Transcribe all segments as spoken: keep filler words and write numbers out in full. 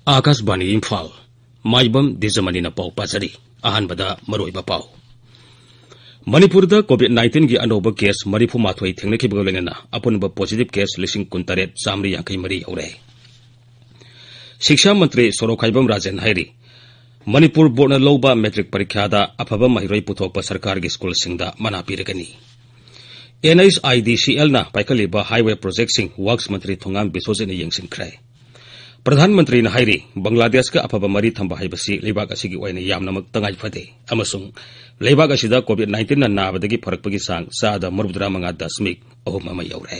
ꯑꯥꯀꯥꯁꯕꯥꯅꯤ ꯏꯝꯐꯥꯜ꯫ ꯃꯥꯏꯕꯝ ꯗꯤꯖꯃꯅꯤꯅ ꯄꯥꯎ ꯄꯥꯖꯔꯤ꯫ ꯑꯍꯥꯟꯕꯗ ꯃꯔꯨꯑꯣꯏꯕ ꯄꯥꯎ꯫ ꯃꯅꯤꯄꯨꯔꯗ COVID nineteen ꯒꯤ ꯑꯅꯧꯕ case ꯃꯔꯤꯐꯨ ꯃꯥꯊꯣꯏ ꯊꯦꯡꯅꯈꯤꯕꯒ ꯂꯣꯏꯅꯅ ꯑꯄꯨꯟꯕ positive case ꯂꯤꯁꯤꯡ ꯀꯨꯟꯇꯔꯦꯠ ꯆꯥꯃꯔꯤ ꯌꯥꯡꯈꯩ ꯃꯔꯤ ꯌꯧꯔꯦ꯫ ꯁꯤꯛꯁꯥ ꯃꯟꯇ꯭ꯔꯤ ꯁꯣꯔꯣꯛꯈꯥꯏꯕꯝ ꯔꯥꯖꯦꯟ ꯍꯥꯏꯔꯤ, ꯃꯅꯤꯄꯨꯔ ꯕꯣꯔꯗꯅ ꯂꯧꯕ ꯃꯦꯇ꯭ꯔꯤꯛ ꯄꯔꯤꯈ꯭ꯌꯥꯗ ꯑꯐꯕ ꯃꯍꯩꯔꯣꯏ ꯄꯨꯊꯣꯛꯄ ꯁꯔꯀꯥꯔꯒꯤ ꯁ꯭ꯀꯨꯜꯁꯤꯡꯗ ꯃꯅꯥ ꯄꯤꯔꯒꯅꯤ꯫ NHIDCLꯅ ꯄꯥꯏꯈꯠꯂꯤꯕ highway projectꯁꯤꯡ works ꯃꯟꯇ꯭ꯔꯤ ꯊꯣꯉꯥꯝ ꯕꯤꯁꯣꯖꯤꯠꯅ ꯌꯦꯡꯁꯤꯟꯈ꯭ꯔꯦ꯫ ꯄ꯭ꯔꯙꯥꯟ ꯃꯟꯇ꯭ꯔꯤꯅ ꯍꯥꯏꯔꯤ, ꯕꯪꯒ꯭ꯂꯥꯗꯦꯁꯀ ꯑꯐꯕ ꯃꯔꯤ ꯊꯝꯕ ꯍꯥꯏꯕꯁꯤ ꯂꯩꯕꯥꯛ ꯑꯁꯤꯒꯤ ꯑꯣꯏꯅ ꯌꯥꯝꯅꯃꯛ ꯇꯉꯥꯏ ꯐꯗꯦ ꯑꯃꯁꯨꯡ ꯂꯩꯕꯥꯛ ꯑꯁꯤꯗ COVID nineteen ꯅꯥꯕꯗꯒꯤ ꯐꯔꯛꯄꯒꯤ ꯆꯥꯡ ꯆꯥꯗ ꯃꯔꯤꯐꯨꯇꯔꯥ ꯃꯉꯥ ꯗꯁꯃꯤꯛ ꯑꯍꯨꯝ ꯑꯃ ꯌꯧꯔꯦ꯫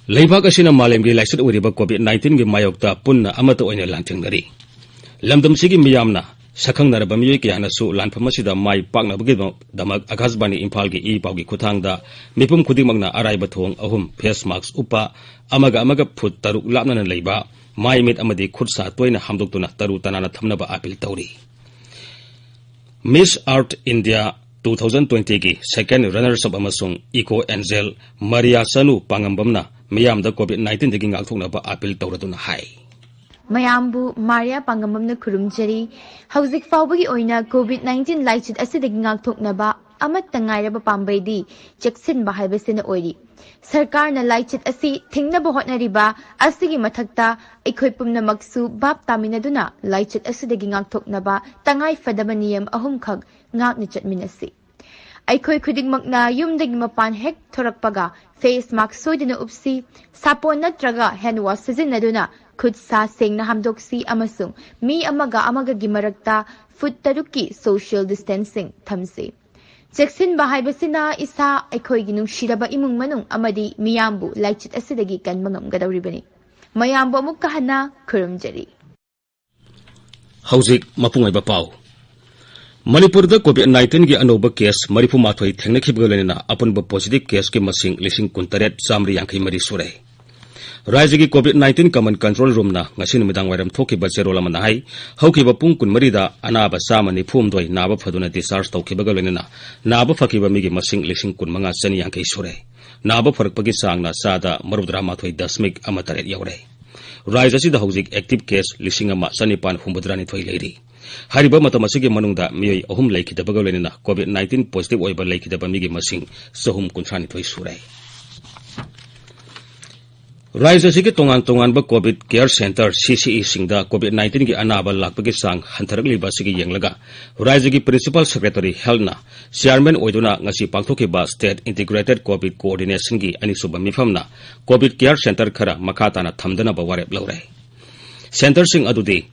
ꯂꯩꯕꯥꯛ ꯑꯁꯤꯅ ꯃꯥꯂꯦꯝꯒꯤ ꯂꯥꯏꯆꯠ ꯑꯣꯏꯔꯤꯕ COVID nineteen ꯒꯤ ꯃꯥꯌꯣꯛꯇ ꯄꯨꯟꯅ ꯑꯃꯠꯇ ꯑꯣꯏꯅ ꯂꯥꯟꯊꯦꯡꯅꯔꯤ꯫ ꯂꯝꯗꯝꯁꯤꯒꯤ ꯃꯤꯌꯥꯝꯅ ꯁꯛꯈꯪꯅꯔꯕ ꯃꯤꯑꯣꯏ ꯀꯌꯥꯅꯁꯨ ꯂꯥꯟꯐꯝ ꯑꯁꯤꯗ ꯃꯥꯏ ꯄꯥꯛꯅꯕꯒꯤꯗꯃꯛ ꯑꯥꯀꯥꯁꯕꯥꯅꯤ ꯏꯝꯐꯥꯜꯒꯤ ꯏ ꯄꯥꯎꯒꯤ ꯈꯨꯠꯊꯥꯡꯗ ꯃꯤꯄꯨꯝ ꯈꯨꯗꯤꯡꯃꯛꯅ ꯑꯔꯥꯏꯕ ꯊꯣꯡ ꯑꯍꯨꯝ, face mask ꯎꯞꯄ, ꯑꯃꯒ ꯑꯃꯒ ꯐꯨꯠ ꯇꯔꯨꯛ ꯂꯥꯞꯅꯅ ꯂꯩꯕ, ꯃꯥꯏ ꯃꯤꯠ ꯑꯃꯗꯤ ꯈꯨꯠ ꯁꯥ ꯇꯣꯏꯅ ꯍꯥꯝꯗꯣꯛꯇꯨꯅ ꯇꯔꯨ ꯇꯅꯥꯟꯅ ꯊꯝꯅꯕ ꯑꯥꯄꯤꯜ ꯇꯧꯔꯤ꯫ Miss Earth India two thousand twenty ꯒꯤ second runners up ꯑꯃꯁꯨꯡ Eco Angel ꯃꯔꯤꯌꯥ ꯆꯅꯨ ꯄꯥꯉꯝꯕꯝꯅ ꯃꯤꯌꯥꯝꯗ COVID nineteen ꯗꯒꯤ ꯉꯥꯛꯊꯣꯛꯅꯕ ꯑꯥꯄꯤꯜ ꯇꯧꯔꯗꯨꯅ ꯍꯥꯏ꯫ ꯃꯌꯥꯝꯕꯨ ꯃꯥꯔꯤꯌꯥ ꯄꯥꯉꯝꯕꯝꯅ ꯈꯨꯔꯨꯝꯖꯔꯤ꯫ ꯍꯧꯖꯤꯛ ꯐꯥꯎꯕꯒꯤ ꯑꯣꯏꯅ COVID nineteen ꯂꯥꯏꯆꯠ ꯑꯁꯤꯗꯒꯤ ꯉꯥꯛꯊꯣꯛꯅꯕ ꯑꯃꯠꯇ ꯉꯥꯏꯔꯕ ꯄꯥꯝꯕꯩꯗꯤ ꯆꯦꯛꯁꯤꯟꯕ ꯍꯥꯏꯕꯁꯤꯅ ꯑꯣꯏꯔꯤ꯫ ꯁꯔꯀꯥꯔꯅ ꯂꯥꯏꯆꯠ ꯑꯁꯤ ꯊꯤꯡꯅꯕ ꯍꯣꯠꯅꯔꯤꯕ ꯑꯁꯤꯒꯤ ꯃꯊꯛꯇ ꯑꯩꯈꯣꯏ ꯄꯨꯝꯅꯃꯛꯁꯨ ꯚꯥꯞ ꯇꯥꯃꯤꯟꯅꯗꯨꯅ ꯂꯥꯏꯆꯠ ꯑꯁꯤꯗꯒꯤ ꯉꯥꯛꯊꯣꯛꯅꯕ ꯇꯉꯥꯏ ꯐꯗꯕ ꯅꯤꯌꯝ ꯑꯍꯨꯝꯈꯛ ꯉꯥꯛꯅ ꯆꯠꯃꯤꯟꯅꯁꯤ꯫ ꯑꯩꯈꯣꯏ ꯈꯨꯗꯤꯡꯃꯛꯅ ꯌꯨꯝꯗꯒꯤ ꯃꯄꯥꯟ ꯍꯦꯛ ꯊꯣꯔꯛꯄꯒ face mask ꯁꯣꯏꯗꯅ ꯎꯞꯁꯤ, ꯁꯥꯄꯣꯟ ꯅꯠꯇ꯭ꯔꯒ hand wash ꯁꯤꯖꯤꯟꯅꯗꯨꯅ ꯈꯨꯠ ꯁꯥ ꯁꯦꯡꯅ ꯍꯥꯝꯗꯣꯛꯁꯤ ꯑꯃꯁꯨꯡ ꯃꯤ ꯑꯃꯒ ꯑꯃꯒꯒꯤ ꯃꯔꯛꯇ ꯐꯨꯠ ꯇꯔꯨꯛꯀꯤ social distancing ꯊꯝꯁꯤ꯫ ꯆꯦꯛꯁꯤꯟꯕ ꯍꯥꯏꯕꯁꯤꯅ ꯏꯁꯥ, ꯑꯩꯈꯣꯏꯒꯤ ꯅꯨꯡꯁꯤꯔꯕ ꯏꯃꯨꯡ ꯃꯅꯨꯡ ꯑꯃꯗꯤ ꯃꯤꯌꯥꯝꯕꯨ ꯂꯥꯏꯆꯠ ꯑꯁꯤꯗꯒꯤ ꯀꯟꯕ ꯉꯝꯒꯗꯧꯔꯤꯕꯅꯤ꯫ ꯃꯌꯥꯝꯕꯨ ꯑꯃꯨꯛꯀ ꯍꯟꯅ ꯈꯨꯔꯨꯝꯖꯔꯤ꯫ ꯍꯧꯖꯤꯛ ꯃꯄꯨꯡ ꯑꯣꯏꯕ ꯄꯥꯎ꯫ ꯃꯅꯤꯄꯨꯔꯗ COVID nineteen ꯒꯤ ꯑꯅꯧꯕ case ꯃꯔꯤꯐꯨ ꯃꯥꯊꯣꯏ ꯊꯦꯡꯅꯈꯤꯕꯒ ꯂꯣꯏꯅꯅ ꯑꯄꯨꯟꯕ positive case ꯀꯤ ꯃꯁꯤꯡ ꯂꯤꯁꯤꯡ ꯀꯨꯟꯇꯔꯦꯠ ꯆꯥꯃꯔꯤ ꯌꯥꯡꯈꯩ ꯃꯔꯤ ꯁꯨꯔꯦ꯫ ꯔꯥꯖ꯭ꯌꯒꯤ COVID nineteen Common Control Roomꯅ ꯉꯁꯤ ꯅꯨꯃꯤꯗꯥꯡ ꯋꯥꯏꯔꯝ ꯊꯣꯛꯈꯤꯕ ꯆꯦꯔꯣꯜ ꯑꯃꯅ ꯍꯥꯏ, ꯍꯧꯈꯤꯕ ꯄꯨꯡ ꯀꯨꯟꯃꯔꯤꯗ ꯑꯅꯥꯕ ꯆꯥꯝꯃ ꯅꯤꯐꯨ ꯍꯨꯝꯗꯣꯏ ꯅꯥꯕ ꯐꯗꯨꯅ discharge ꯇꯧꯈꯤꯕꯒ ꯂꯣꯏꯅꯅ ꯅꯥꯕ ꯐꯈꯤꯕ ꯃꯤꯒꯤ ꯃꯁꯤꯡ ꯂꯤꯁꯤꯡ ꯀꯨꯟꯃꯉꯥ ꯆꯅꯤ ꯌꯥꯡꯈꯩ ꯁꯨꯔꯦ꯫ ꯅꯥꯕ ꯐꯔꯛꯄꯒꯤ ꯆꯥꯡꯅ ꯆꯥꯗ ꯃꯧꯗ꯭ꯔꯥ ꯃꯥꯊꯣꯏ ꯗꯁꯃꯤꯛ ꯑꯃ ꯇꯔꯦꯠ ꯌꯧꯔꯦ꯫ ꯔꯥꯖ꯭ꯌ ꯑꯁꯤꯗ ꯍꯧꯖꯤꯛ active case ꯂꯤꯁꯤꯡ ꯑꯃ ꯆꯅꯤꯄꯥꯟ ꯍꯨꯝꯐꯨꯇꯔꯥ ꯅꯤꯊꯣꯏ ꯂꯩꯔꯤ꯫ ꯍꯥꯏꯔꯤꯕ ꯃꯇꯝ ꯑꯁꯤꯒꯤ ꯃꯅꯨꯡꯗ ꯃꯤꯑꯣꯏ ꯑꯍꯨꯝ ꯂꯩꯈꯤꯗꯕꯒ ꯂꯣꯏꯅꯅ COVID nineteen positive ꯑꯣꯏꯕ ꯂꯩꯈꯤꯗꯕ ꯃꯤꯒꯤ ꯃꯁꯤꯡ ꯆꯍꯨꯝ ꯀꯨꯟꯊ꯭ꯔꯥ ꯅꯤꯊꯣꯏ ꯁꯨꯔꯦ꯫ ꯔꯥꯖ꯭ꯌ ꯑꯁꯤꯒꯤ ꯇꯣꯉꯥꯟ ꯇꯣꯉꯥꯟꯕ COVID care center, CCEꯁꯤꯡꯗ COVID nineteenꯒꯤ ꯑꯅꯥꯕ ꯂꯥꯛꯄꯒꯤ ꯆꯥꯡ ꯍꯟꯊꯔꯛꯂꯤꯕ ꯑꯁꯤꯒꯤ ꯌꯦꯡꯂꯒ, ꯔꯥꯖ꯭ꯌꯒꯤ Principal Secretary Healthꯅ chairman ꯑꯣꯏꯗꯨꯅ ꯉꯁꯤ ꯄꯥꯡꯊꯣꯛꯈꯤꯕ State Integrated COVID Coordinationꯒꯤ ꯑꯅꯤꯁꯨꯕ ꯃꯤꯐꯝꯅ COVID care center ꯈꯔ ꯃꯈꯥ ꯇꯥꯅ ꯊꯝꯗꯅꯕ ꯋꯥꯔꯦꯞ ꯂꯧꯔꯦ꯫ Centreꯁꯤꯡ ꯑꯗꯨꯗꯤ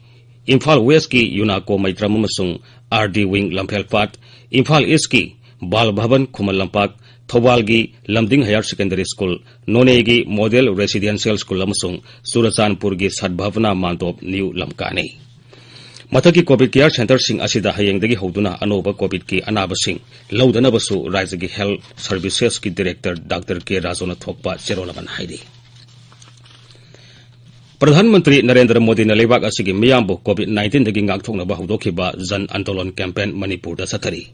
ꯏꯝꯐꯥꯜ Westꯀꯤ UNACO ꯃꯩꯇ꯭ꯔꯝ ꯑꯃꯁꯨꯡ RD Wing ꯂꯝꯐꯦꯜꯄꯥꯠ, ꯏꯝꯐꯥꯜ Eastꯀꯤ ꯕꯥꯜ ꯚꯕꯟ ꯈꯨꯃꯟ ꯂꯝꯄꯥꯛ, ꯊꯧꯕꯥꯜꯒꯤ ꯂꯝꯗꯤꯡ Higher Secondary School, ꯅꯣꯅꯦꯒꯤ Model Residential School ꯑꯃꯁꯨꯡ ꯆꯨꯔꯆꯥꯟꯄꯨꯔꯒꯤ ꯁꯠꯚꯕꯅꯥ ꯃꯥꯟꯗꯣꯞ ꯅ꯭ꯌꯨ ꯂꯝꯀꯥꯅꯤ꯫ ꯃꯊꯛꯀꯤ COVID care centreꯁꯤꯡ ꯑꯁꯤꯗ ꯍꯌꯦꯡꯗꯒꯤ ꯍꯧꯗꯨꯅ ꯑꯅꯧꯕ COVIDꯀꯤ ꯑꯅꯥꯕꯁꯤꯡ ꯂꯧꯗꯅꯕꯁꯨ ꯔꯥꯖ꯭ꯌꯒꯤ Health Servicesꯀꯤ Director Doctor K ꯔꯥꯖꯨꯅ ꯊꯣꯛꯄ ꯆꯦꯔꯣꯜ ꯑꯃꯅ ꯍꯥꯏꯔꯤ꯫ ꯄ꯭ꯔꯙꯥꯟ ꯃꯟꯇ꯭ꯔꯤ ꯅꯔꯦꯟꯗ꯭ꯔ ꯃꯣꯗꯤꯅ ꯂꯩꯕꯥꯛ ꯑꯁꯤꯒꯤ ꯃꯤꯌꯥꯝꯕꯨ COVID nineteenꯗꯒꯤ ꯉꯥꯛꯊꯣꯛꯅꯕ ꯍꯧꯗꯣꯛꯈꯤꯕ ꯖꯟ ꯑꯟꯗꯣꯂꯟ campaign ꯃꯅꯤꯄꯨꯔꯗ ꯆꯠꯊꯔꯤ꯫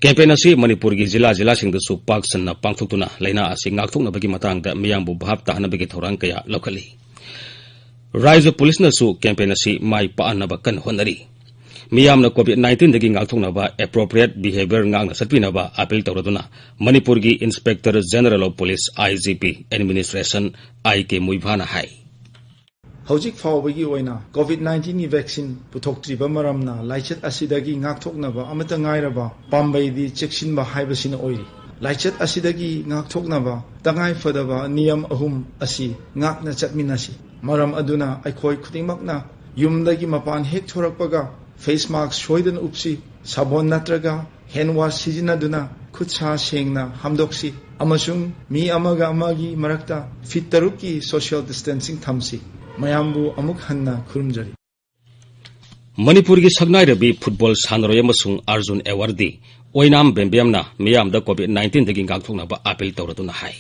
Campaign ꯑꯁꯤ ꯃꯅꯤꯄꯨꯔꯒꯤ ꯖꯤꯂꯥ ꯖꯤꯂꯥꯁꯤꯡꯗꯁꯨ ꯄꯥꯛ ꯁꯟꯅ ꯄꯥꯡꯊꯣꯛꯇꯨꯅ ꯂꯩꯅꯥ ꯑꯁꯤ ꯉꯥꯛꯊꯣꯛꯅꯕꯒꯤ ꯃꯇꯥꯡꯗ ꯃꯤꯌꯥꯝꯕꯨ ꯚꯥꯞ ꯇꯥꯍꯟꯅꯕꯒꯤ ꯊꯧꯔꯥꯡ ꯀꯌꯥ ꯂꯧꯈꯠꯂꯤ꯫ ꯔꯥꯖ꯭ꯌ ꯄꯨꯂꯤꯁꯅꯁꯨ campaign ꯑꯁꯤ ꯃꯥꯏ ꯄꯥꯛꯍꯟꯅꯕ ꯀꯟꯅ ꯍꯣꯠꯅꯔꯤ꯫ ꯃꯤꯌꯥꯝꯅ COVID nineteenꯗꯒꯤ ꯉꯥꯛꯊꯣꯛꯅꯕ appropriate behaviour ꯉꯥꯛꯅ ꯆꯠꯄꯤꯅꯕ appeal ꯇꯧꯔꯗꯨꯅ ꯃꯅꯤꯄꯨꯔꯒꯤ Inspector General of Police, IGP, Administration, I K ꯃꯨꯏꯚꯥꯅ ꯍꯥꯏ꯫ ꯍꯧꯖꯤꯛ ꯐꯥꯎꯕꯒꯤ ꯑꯣꯏꯅ COVID nineteenꯒꯤ vaccine ꯄꯨꯊꯣꯛꯇ꯭ꯔꯤꯕ ꯃꯔꯝꯅ ꯂꯥꯏꯆꯠ ꯑꯁꯤꯗꯒꯤ ꯉꯥꯛꯊꯣꯛꯅꯕ ꯑꯃꯠꯇ ꯉꯥꯏꯔꯕ ꯄꯥꯝꯕꯩꯗꯤ ꯆꯦꯛꯁꯤꯟꯕ ꯍꯥꯏꯕꯁꯤꯅ ꯑꯣꯏꯔꯤ꯫ ꯂꯥꯏꯆꯠ ꯑꯁꯤꯗꯒꯤ ꯉꯥꯛꯊꯣꯛꯅꯕ ꯇꯉꯥꯏ ꯐꯗꯕ ꯅꯤꯌꯝ ꯑꯍꯨꯝ ꯑꯁꯤ ꯉꯥꯛꯅ ꯆꯠꯃꯤꯟꯅꯁꯤ꯫ ꯃꯔꯝ ꯑꯗꯨꯅ ꯑꯩꯈꯣꯏ ꯈꯨꯗꯤꯡꯃꯛꯅ ꯌꯨꯝꯗꯒꯤ ꯃꯄꯥꯟ ꯍꯦꯛ ꯊꯣꯔꯛꯄꯒ face mask ꯁꯣꯏꯗꯅ ꯎꯞꯁꯤ, ꯁꯥꯕꯣꯟ ꯅꯠꯇ꯭ꯔꯒ hand wash ꯁꯤꯖꯤꯟꯅꯗꯨꯅ ꯈꯨꯠ ꯁꯥ ꯁꯦꯡꯅ ꯍꯥꯝꯗꯣꯛꯁꯤ ꯑꯃꯁꯨꯡ ꯃꯤ ꯑꯃꯒ ꯑꯃꯒꯤ ꯃꯔꯛꯇ feet ꯇꯔꯨꯛꯀꯤ social distancing ꯊꯝꯁꯤ꯫ ꯃꯌꯥꯝꯕꯨ ꯑꯃꯨꯛ ꯍꯟꯅ ꯈꯨꯔꯨꯝꯖꯔꯤ꯫ ꯃꯅꯤꯄꯨꯔꯒꯤ ꯁꯛꯅꯥꯏꯔꯕꯤ football ꯁꯥꯟꯅꯔꯣꯏ ꯑꯃꯁꯨꯡ ꯑꯔꯖꯨꯟ awardee ꯑꯣꯏꯅꯥꯝ ꯕꯦꯝꯕꯦꯝꯅ ꯃꯤꯌꯥꯝꯗ COVID nineteenꯗꯒꯤ ꯉꯥꯛꯊꯣꯛꯅꯕ appeal ꯇꯧꯔꯗꯨꯅ ꯍꯥꯏ꯫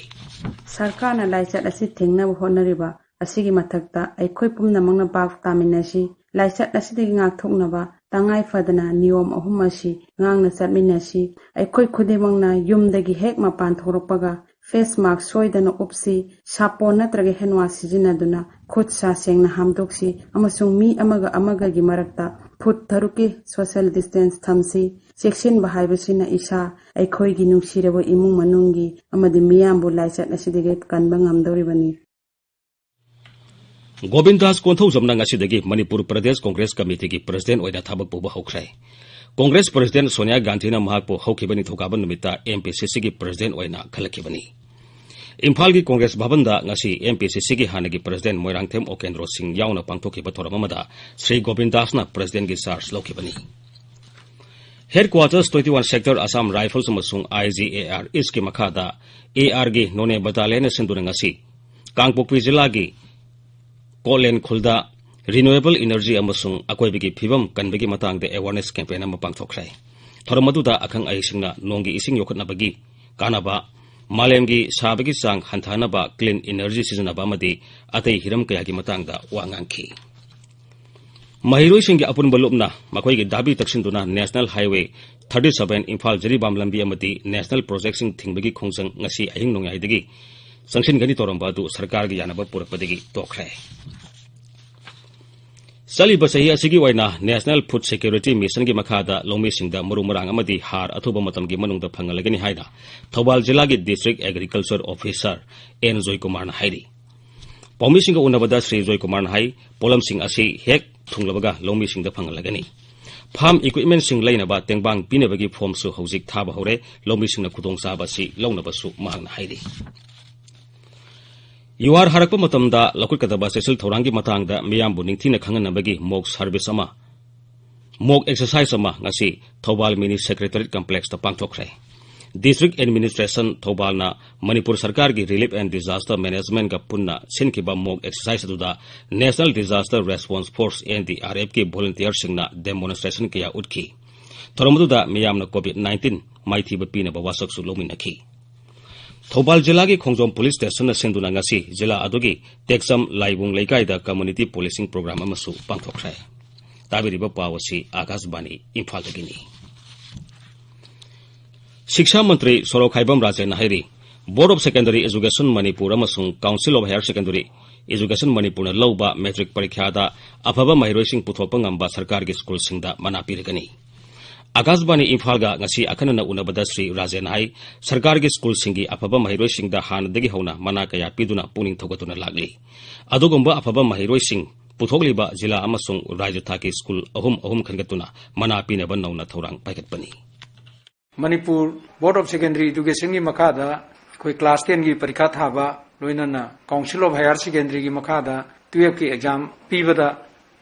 ꯁꯔꯀꯥꯔꯅ ꯂꯥꯏꯆꯠ ꯑꯁꯤ ꯊꯤꯡꯅꯕ ꯍꯣꯠꯅꯔꯤꯕ ꯑꯁꯤꯒꯤ ꯃꯊꯛꯇ ꯑꯩꯈꯣꯏ ꯄꯨꯝꯅꯃꯛꯅ ꯚꯥꯞ ꯇꯥꯃꯤꯟꯅꯁꯤ꯫ ꯂꯥꯏꯆꯠ ꯑꯁꯤꯗꯒꯤ ꯉꯥꯛꯊꯣꯛꯅꯕ ꯇꯉꯥꯏ ꯐꯗꯅ ꯅꯤꯌꯣꯝ ꯑꯍꯨꯝ ꯑꯁꯤ ꯉꯥꯛꯅ ꯆꯠꯃꯤꯟꯅꯁꯤ꯫ ꯑꯩꯈꯣꯏ ꯈꯨꯗꯤꯡꯃꯛꯅ ꯌꯨꯝꯗꯒꯤ ꯍꯦꯛ ꯃꯄꯥꯟ ꯊꯣꯛꯂꯛꯄꯒ ꯐꯦꯁ ꯃꯥꯛꯁ ꯁꯣꯏꯗꯅ ꯎꯞꯁꯤ, ꯁꯥꯄꯣꯟ ꯅꯠꯇ꯭ꯔꯒ ꯍꯦꯟ ꯋꯥꯁ ꯁꯤꯖꯤꯟꯅꯗꯨꯅ ꯈꯨꯠ ꯁꯥ ꯁꯦꯡꯅ ꯍꯥꯝꯗꯣꯛꯁꯤ ꯑꯃꯁꯨꯡ ꯃꯤ ꯑꯃꯒ ꯑꯃꯒꯒꯤ ꯃꯔꯛꯇ ꯐꯨꯠ ꯇꯔꯨꯛꯀꯤ ꯁꯣꯁꯤꯌꯦꯜ ꯗꯤꯁꯇꯦꯟꯁ ꯊꯝꯁꯤ꯫ ꯆꯦꯛꯁꯤꯟꯕ ꯍꯥꯏꯕꯁꯤꯅ ꯏꯁꯥ, ꯑꯩꯈꯣꯏꯒꯤ ꯅꯨꯡꯁꯤꯔꯕ ꯏꯃꯨꯡ ꯃꯅꯨꯡꯒꯤ ꯑꯃꯗꯤ ꯃꯤꯌꯥꯝꯕꯨ ꯂꯥꯏꯆꯠ ꯑꯁꯤꯗꯒꯤ ꯀꯟꯕ ꯉꯝꯗꯧꯔꯤꯕꯅꯤ꯫ ꯒꯣꯕꯤꯟꯗꯥꯁ ꯀꯣꯟꯊꯧꯖꯝꯅ ꯉꯁꯤꯗꯒꯤ ꯃꯅꯤꯄꯨꯔ ꯄ꯭ꯔꯗꯦꯁ ꯀꯣꯡꯒ꯭ꯔꯦꯁ ꯀꯃꯤꯇꯤꯒꯤ ꯄ꯭ꯔꯁꯤꯗꯦꯟꯠ ꯑꯣꯏꯅ ꯊꯕꯛ ꯄꯨꯕ ꯍꯧꯈ꯭ꯔꯦ꯫ ꯀꯣꯡꯒ꯭ꯔꯦꯁ ꯄ꯭ꯔꯁꯤꯗꯦꯟꯠ ꯁꯣꯅꯤꯌꯥ ꯒꯥꯟꯙꯤꯅ ꯃꯍꯥꯛꯄꯨ ꯍꯧꯈꯤꯕ ꯅꯤꯡꯊꯧꯀꯥꯕ ꯅꯨꯃꯤꯠꯇ ꯑꯦꯝ ꯄꯤ ꯁꯤ ꯁꯤꯒꯤ ꯄ꯭ꯔꯁꯤꯗꯦꯟꯠ ꯑꯣꯏꯅ ꯈꯜꯂꯛꯈꯤꯕꯅꯤ꯫ ꯏꯝꯐꯥꯜꯒꯤ ꯀꯣꯡꯒ꯭ꯔꯦꯁ ꯚꯕꯟꯗ ꯉꯁꯤ ꯑꯦꯝ ꯄꯤ ꯁꯤ ꯁꯤꯒꯤ ꯍꯥꯟꯅꯒꯤ ꯄ꯭ꯔꯁꯤꯗꯦꯟꯠ ꯃꯣꯏꯔꯥꯡꯊꯦꯝ ꯎꯀꯦꯟꯗ꯭ꯔꯣ ꯁꯤꯡ ꯌꯥꯎꯅ ꯄꯥꯡꯊꯣꯛꯈꯤꯕ ꯊꯧꯔꯝ ꯑꯃꯗ ꯁ꯭ꯔꯤ ꯒꯣꯕꯤꯟꯗꯥꯁꯅ ꯄ꯭ꯔꯁꯤꯗꯦꯟꯠꯀꯤ ꯆꯥꯔꯖ ꯂꯧꯈꯤꯕꯅꯤ꯫ Headquarters twenty one sector Assam rifles ꯑꯃꯁꯨꯡ ꯑꯥꯏ ꯖꯤ ꯑꯦ ꯑꯥꯔ ꯏꯁꯀꯤ ꯃꯈꯥꯗ ꯑꯦ ꯑꯥꯔꯒꯤ ꯅꯣꯅꯦ ꯕꯇꯥꯂꯤꯌꯟꯅ ꯁꯤꯟꯗꯨꯅ ꯉꯁꯤ ꯀꯥꯡꯄꯣꯛꯄꯤ ꯖꯤꯂꯥꯒꯤ ꯀꯣꯠꯂꯦꯟ ꯈꯨꯜꯗ ꯔꯤꯅ꯭ꯌꯨꯑꯦꯕꯜ ꯏꯅꯔꯖꯤ ꯑꯃꯁꯨꯡ ꯑꯀꯣꯏꯕꯒꯤ ꯐꯤꯕꯝ ꯀꯟꯕꯒꯤ ꯃꯇꯥꯡꯗ ꯑꯦꯋꯥꯔꯅꯦꯁ ꯀꯦꯝꯄꯦꯟ ꯑꯃ ꯄꯥꯡꯊꯣꯛꯈ꯭ꯔꯦ꯫ ꯊꯧꯔꯝ ꯑꯗꯨꯗ ꯑꯈꯪ ꯑꯍꯩꯁꯤꯡꯅ ꯅꯣꯡꯒꯤ ꯏꯁꯤꯡ ꯌꯣꯛꯈꯠꯅꯕꯒꯤ ꯀꯥꯟꯅꯕ, ꯃꯥꯂꯦꯝꯒꯤ ꯁꯥꯕꯒꯤ ꯆꯥꯡ ꯍꯟꯊꯍꯟꯅꯕ, ꯀ꯭ꯂꯤꯟ ꯏꯅꯔꯖꯤ ꯁꯤꯖꯤꯟꯅꯕ ꯑꯃꯗꯤ ꯑꯇꯩ ꯍꯤꯔꯝ ꯀꯌꯥꯒꯤ ꯃꯇꯥꯡꯗ ꯋꯥ ꯉꯥꯡꯈꯤ꯫ ꯃꯍꯩꯔꯣꯏꯁꯤꯡꯒꯤ ꯑꯄꯨꯟꯕ ꯂꯨꯞꯅ ꯃꯈꯣꯏꯒꯤ ꯗꯥꯕꯤ ꯇꯛꯁꯤꯟꯗꯨꯅ national highway thirty seven Imphal Jiribam ꯂꯝꯕꯤ ꯑꯃꯗꯤ ꯅꯦꯁꯅꯦꯜ ꯄ꯭ꯔꯣꯖꯦꯛꯁꯤꯡ ꯊꯤꯡꯕꯒꯤ ꯈꯣꯡꯖꯪ ꯉꯁꯤ ꯑꯍꯤꯡ ꯅꯣꯡꯌꯥꯏꯗꯒꯤ ꯆꯪꯁꯤꯟꯒꯅꯤ ꯇꯧꯔꯝꯕ ꯑꯗꯨ ꯁꯔꯀꯥꯔꯒꯤ ꯌꯥꯅꯕ ꯄꯨꯔꯛꯄꯗꯒꯤ ꯇꯣꯛꯈ꯭ꯔꯦ꯫ ꯆꯠꯂꯤꯕ ꯆꯍꯤ ꯑꯁꯤꯒꯤ ꯑꯣꯏꯅ ꯅꯦꯁꯅꯦꯜ ꯐꯨꯗ ꯁꯦꯀ꯭ꯌꯨꯔꯤꯇꯤ ꯃꯤꯁꯟꯒꯤ ꯃꯈꯥꯗ ꯂꯧꯃꯤꯁꯤꯡꯗ ꯃꯔꯨ ꯃꯔꯥꯡ ꯑꯃꯗꯤ ꯍꯥꯔ ꯑꯊꯨꯕ ꯃꯇꯝꯒꯤ ꯃꯅꯨꯡꯗ ꯐꯪꯍꯜꯂꯒꯅꯤ ꯍꯥꯏꯅ ꯊꯧꯕꯥꯜ ꯖꯤꯂꯥꯒꯤ ꯗꯤꯁꯇ꯭ꯔꯤꯛ ꯑꯦꯒ꯭ꯔꯤꯀꯜꯆꯔ ꯑꯣꯐꯤꯁꯔ ꯑꯦꯟ ꯖꯣꯏꯀꯨꯃꯥꯔꯅ ꯍꯥꯏꯔꯤ꯫ ꯄꯥꯎꯃꯤꯁꯤꯡꯒ ꯎꯅꯕꯗ ꯁ꯭ꯔꯤ ꯖꯣꯏꯀꯨꯃꯥꯔꯅ ꯍꯥꯏ, ꯄꯣꯠꯂꯝꯁꯤꯡ ꯑꯁꯤ ꯍꯦꯛ ꯊꯨꯡꯂꯕꯒ ꯂꯧꯃꯤꯁꯤꯡꯗ ꯐꯪꯍꯜꯂꯒꯅꯤ꯫ ꯐꯥꯔꯝ ꯏꯀ꯭ꯋꯤꯞꯃꯦꯟꯁꯤꯡ ꯂꯩꯅꯕ ꯇꯦꯡꯕꯥꯡ ꯄꯤꯅꯕꯒꯤ ꯐꯣꯔꯝꯁꯨ ꯍꯧꯖꯤꯛ ꯊꯥꯕ ꯍꯧꯔꯦ꯫ ꯂꯧꯃꯤꯁꯤꯡꯅ ꯈꯨꯗꯣꯡꯆꯥꯕ ꯑꯁꯤ ꯂꯧꯅꯕꯁꯨ ꯃꯍꯥꯛꯅ ꯍꯥꯏꯔꯤ꯫ ꯌꯨꯍꯥꯔ ꯍꯥꯔꯛꯄ ꯃꯇꯝꯗ ꯂꯧꯈꯠꯀꯗꯕ ꯆꯦꯛꯁꯤꯜ ꯊꯧꯔꯥꯡꯒꯤ ꯃꯇꯥꯡꯗ ꯃꯤꯌꯥꯝꯕꯨ ꯅꯤꯡꯊꯤꯅ ꯈꯪꯍꯟꯅꯕꯒꯤ ꯃꯣꯛ ꯁꯥꯔꯚꯤꯁ ꯑꯃ, ꯃꯣꯛ ꯑꯦꯛꯁꯔꯁꯥꯏꯖ ꯑꯃ ꯉꯁꯤ ꯊꯧꯕꯥꯜ ꯃꯤꯅꯤ ꯁꯦꯀ꯭ꯔꯦꯇꯔꯤꯌꯦꯠ ꯀꯝꯄ꯭ꯂꯦꯛꯁꯇ ꯄꯥꯡꯊꯣꯛꯈ꯭ꯔꯦ꯫ ꯗꯤꯁꯇ꯭ꯔꯤꯛ ꯑꯦꯗꯃꯤꯅꯤꯁꯇ꯭ꯔꯦꯁꯟ ꯊꯧꯕꯥꯜꯅ ꯃꯅꯤꯄꯨꯔ ꯁꯔꯀꯥꯔꯒꯤ ꯔꯤꯂꯤꯐ ꯑꯦꯟ ꯗꯤꯖꯥꯁꯇꯔ ꯃꯦꯅꯦꯖꯃꯦꯟꯠꯀ ꯄꯨꯟꯅ ꯁꯤꯟꯈꯤꯕ ꯃꯣꯛ ꯑꯦꯛꯁꯔꯁꯥꯏꯖ ꯑꯗꯨꯗ national disaster response force, N D R ꯑꯦꯐꯀꯤ ꯚꯣꯂꯨꯟꯇꯤꯌꯔꯁꯤꯡꯅ ꯗꯦꯃꯣꯟꯁꯇ꯭ꯔꯦꯁꯟ ꯀꯌꯥ ꯎꯠꯈꯤ꯫ ꯊꯧꯔꯝ ꯑꯗꯨꯗ ꯃꯤꯌꯥꯝꯅ ꯀꯣꯚꯤꯗ ꯅꯥꯏꯟꯇꯤꯟ ꯃꯥꯏꯊꯤꯕ ꯄꯤꯅꯕ ꯋꯥꯁꯛꯁꯨ ꯂꯧꯃꯤꯟꯅꯈꯤ꯫ ꯊꯧꯕꯥꯜ ꯖꯤꯂꯥꯒꯤ ꯈꯣꯡꯖꯣꯝ ꯄꯨꯂꯤꯁ ꯁ꯭ꯇꯦꯁꯟꯅ ꯁꯤꯟꯗꯨꯅ ꯉꯁꯤ ꯖꯤꯂꯥ ꯑꯗꯨꯒꯤ ꯇꯦꯛꯆꯝ ꯂꯥꯏꯕꯨꯡ ꯂꯩꯀꯥꯏꯗ ꯀꯝꯃ꯭ꯌꯨꯅꯤꯇꯤ ꯄꯨꯂꯤꯁꯤꯡ ꯄ꯭ꯔꯣꯒ꯭ꯔꯥꯝ ꯑꯃꯁꯨ ꯄꯥꯡꯊꯣꯛꯈ꯭ꯔꯦ꯫ ꯇꯥꯕꯤꯔꯤꯕ ꯄꯥꯎ ꯑꯁꯤ ꯑꯥꯀꯥꯁꯕꯥꯅꯤ ꯏꯝꯐꯥꯜꯗꯒꯤꯅꯤ꯫ ꯁꯤꯛꯁꯥ ꯃꯟꯇ꯭ꯔꯤ ꯁꯣꯔꯣꯛꯈꯥꯏꯕꯝ ꯔꯥꯖꯦꯟꯅ ꯍꯥꯏꯔꯤ, Board of Secondary Education Manipur ꯑꯃꯁꯨꯡ Council of Higher Secondary Education ꯃꯅꯤꯄꯨꯔꯅ ꯂꯧꯕ ꯃꯦꯇ꯭ꯔꯤꯛ ꯄꯔꯤꯈ꯭ꯌꯥꯗ ꯑꯐꯕ ꯃꯍꯩꯔꯣꯏꯁꯤꯡ ꯄꯨꯊꯣꯛꯄ ꯉꯝꯕ ꯁꯔꯀꯥꯔꯒꯤ ꯁ꯭ꯀꯨꯜꯁꯤꯡꯗ ꯃꯅꯥ ꯄꯤꯔꯒꯅꯤ꯫ ꯑꯥꯀꯥꯁꯕꯥꯅꯤ ꯏꯝꯐꯥꯜꯒ ꯉꯁꯤ ꯑꯈꯟꯅꯅ ꯎꯅꯕꯗ ꯁ꯭ꯔꯤ ꯔꯥꯖꯦꯟ ꯍꯥꯏ, ꯁꯔꯀꯥꯔꯒꯤ ꯁ꯭ꯀꯨꯜꯁꯤꯡꯒꯤ ꯑꯐꯕ ꯃꯍꯩꯔꯣꯏꯁꯤꯡꯗ ꯍꯥꯟꯅꯗꯒꯤ ꯍꯧꯅ ꯃꯅꯥ ꯀꯌꯥ ꯄꯤꯗꯨꯅ ꯄꯨꯛꯅꯤꯡ ꯊꯧꯒꯠꯇꯨꯅ ꯂꯥꯛꯂꯤ꯫ ꯑꯗꯨꯒꯨꯝꯕ ꯑꯐꯕ ꯃꯍꯩꯔꯣꯏꯁꯤꯡ ꯄꯨꯊꯣꯛꯂꯤꯕ ꯖꯤꯂꯥ ꯑꯃꯁꯨꯡ ꯔꯥꯖ꯭ꯌ ꯊꯥꯛꯀꯤ ꯁ꯭ꯀꯨꯜ ꯑꯍꯨꯝ ꯑꯍꯨꯝ ꯈꯟꯒꯠꯇꯨꯅ ꯃꯅꯥ ꯄꯤꯅꯕ ꯅꯧꯅ ꯊꯧꯔꯥꯡ ꯄꯥꯏꯈꯠꯄꯅꯤ꯫ ꯃꯅꯤꯄꯨꯔ Board of Secondary Educationꯒꯤ ꯃꯈꯥꯗ ꯑꯩꯈꯣꯏ class tenꯒꯤ ꯄꯔꯤꯈꯥ ꯊꯥꯕ, ꯂꯣꯏꯅꯅ Council of Higher Secondary ꯒꯤ ꯃꯈꯥꯗ twelfth ꯀꯤ exam ꯄꯤꯕꯗ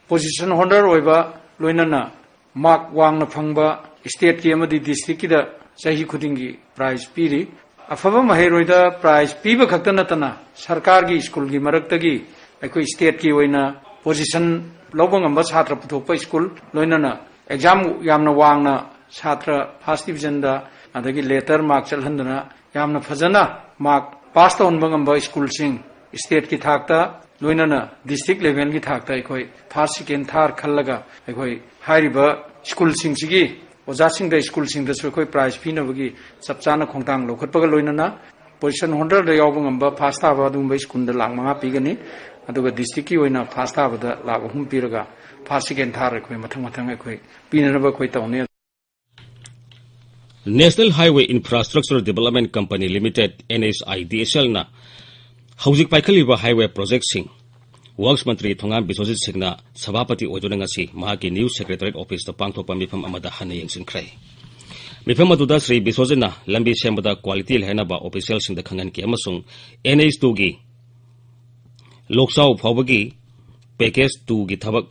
position holder ꯑꯣꯏꯕ, ꯂꯣꯏꯅꯅ mark ꯋꯥꯡꯅ ꯐꯪꯕ stateꯀꯤ ꯑꯃꯗꯤ districtꯀꯤꯗ ꯆꯍꯤ ꯈꯨꯗꯤꯡꯒꯤ prize ꯄꯤꯔꯤ꯫ ꯑꯐꯕ ꯃꯍꯩꯔꯣꯏꯗ prize ꯄꯤꯕ ꯈꯛꯇ ꯅꯠꯇꯅ ꯁꯔꯀꯥꯔꯒꯤ ꯁ꯭ꯀꯨꯜꯒꯤ ꯃꯔꯛꯇꯒꯤ ꯑꯩꯈꯣꯏ stateꯀꯤ ꯑꯣꯏꯅ position ꯂꯧꯕ ꯉꯝꯕ ꯁꯥꯇ꯭ꯔ ꯄꯨꯊꯣꯛꯄ ꯁ꯭ꯀꯨꯜ, ꯂꯣꯏꯅꯅ exam ꯌꯥꯝꯅ ꯋꯥꯡꯅ ꯁꯥꯇ꯭ꯔ first divisionꯗ ꯑꯗꯒꯤ letter mark ꯆꯠꯍꯟꯗꯅ ꯌꯥꯝꯅ ꯐꯖꯅ mark pass ꯇꯧꯍꯟꯕ ꯉꯝꯕ ꯁ꯭ꯀꯨꯜꯁꯤꯡ stateꯀꯤ ꯊꯥꯛꯇ, ꯂꯣꯏꯅꯅ district levelꯒꯤ ꯊꯥꯛꯇ ꯑꯩꯈꯣꯏ first, second, third ꯈꯜꯂꯒ ꯑꯩꯈꯣꯏ ꯍꯥꯏꯔꯤꯕ ꯁ꯭ꯀꯨꯜꯁꯤꯡꯁꯤꯒꯤ ꯑꯣꯖꯥꯁꯤꯡꯗ, ꯁ꯭ꯀꯨꯜꯁꯤꯡꯗꯁꯨ ꯑꯩꯈꯣꯏ prize ꯄꯤꯅꯕꯒꯤ ꯆꯞ ꯆꯥꯅ ꯈꯣꯡꯊꯥꯡ ꯂꯧꯈꯠꯄꯒ ꯂꯣꯏꯅꯅ position holderꯗ ꯌꯥꯎꯕ ꯉꯝꯕ first ꯇꯥꯕ ꯑꯗꯨꯒꯨꯝꯕ ꯁ꯭ꯀꯨꯜꯗ ꯂꯥꯈ ꯃꯉꯥ ꯄꯤꯒꯅꯤ꯫ ꯑꯗꯨꯒ districtꯀꯤ ꯑꯣꯏꯅ first ꯇꯥꯕꯗ ꯂꯥꯈ ꯑꯍꯨꯝ ꯄꯤꯔꯒ first, second, third ꯑꯩꯈꯣꯏ ꯃꯊꯪ ꯃꯊꯪ ꯑꯩꯈꯣꯏ ꯄꯤꯅꯅꯕ ꯑꯩꯈꯣꯏ ꯇꯧꯅꯤ꯫ National Highway Infrastructure Development Company Limited, NHIDCLꯅ ꯍꯧꯖꯤꯛ ꯄꯥꯏꯈꯠꯂꯤꯕ highway projectꯁꯤꯡ Works ꯃꯟꯇ꯭ꯔꯤ ꯊꯣꯉꯥꯝ ꯕꯤꯁ꯭ꯋꯖꯤꯠ ꯁꯤꯡꯅ ꯁꯚꯥꯄꯇꯤ ꯑꯣꯏꯗꯨꯅ ꯉꯁꯤ ꯃꯍꯥꯛꯀꯤ new secretariat officeꯇ ꯄꯥꯡꯊꯣꯛꯄ ꯃꯤꯐꯝ ꯑꯃꯗ ꯍꯟꯅ ꯌꯦꯡꯁꯤꯟꯈ꯭ꯔꯦ꯫ ꯃꯤꯐꯝ ꯑꯗꯨꯗ ꯁ꯭ꯔꯤ ꯕꯤꯁ꯭ꯋꯖꯤꯠꯅ ꯂꯝꯕꯤ ꯁꯦꯝꯕꯗ quality ꯂꯩꯍꯟꯅꯕ officialꯁꯤꯡꯗ ꯈꯪꯍꯟꯈꯤ ꯑꯃꯁꯨꯡ NH twoꯒꯤ ꯂꯣꯛꯆꯥꯎ ꯐꯥꯎꯕꯒꯤ package twoꯒꯤ ꯊꯕꯛ